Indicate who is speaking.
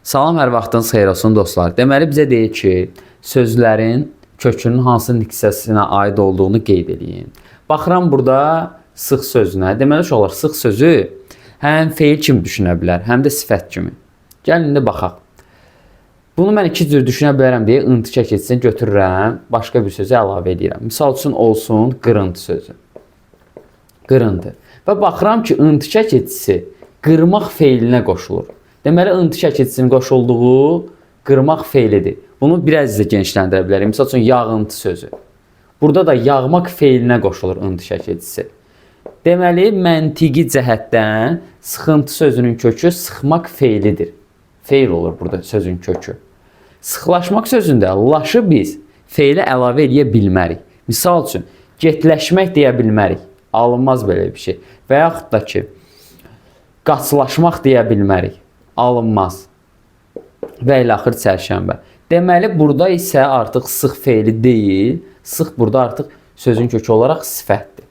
Speaker 1: Salam, hər vaxtınız xeyir olsun dostlar. Deməli bizə deyir ki, sözlərin kökünün hansı nitq hissəsinə aid olduğunu qeyd eləyin. Baxıram burada sıx sözünə. Deməli uşaqlar, sıx sözü həm feil kimi düşünə bilər, həm də sifət kimi. Gəlin indi baxaq. Bunu mən iki cür düşünə bilərəm deyə ıntı çəkicisini götürürəm, başqa bir sözə əlavə edirəm. Misal üçün olsun qırıntı sözü. Qırıntı. Və baxıram ki, ıntı çəkicisi qırmaq feilinə qoşulur. Deməli, ıntı çəkicisinin qoşulduğu qırmaq feilidir. Bunu biraz da genişləndirə bilərik. Misal üçün yağıntı sözü. Burada da yağmaq feilinə qoşulur ıntı çəkicisi. Deməli, məntiqi cəhətdən sıxıntı sözünün kökü sıxmaq feilidir. Feil olur burada sözün kökü. Sıxlaşmaq sözündə laşı biz feilə əlavə eləyə bilmərik. Misal üçün, getləşmək deyə bilmərik. Alınmaz belə bir şey. Və yaxud da ki, qaçlaşmaq deyə bilmərik. Alınmaz. Və ilə axır çərşənbə. Deməli, burada isə artıq sıx feili deyil, sıx burada artıq sözün kökü olaraq sifətdir.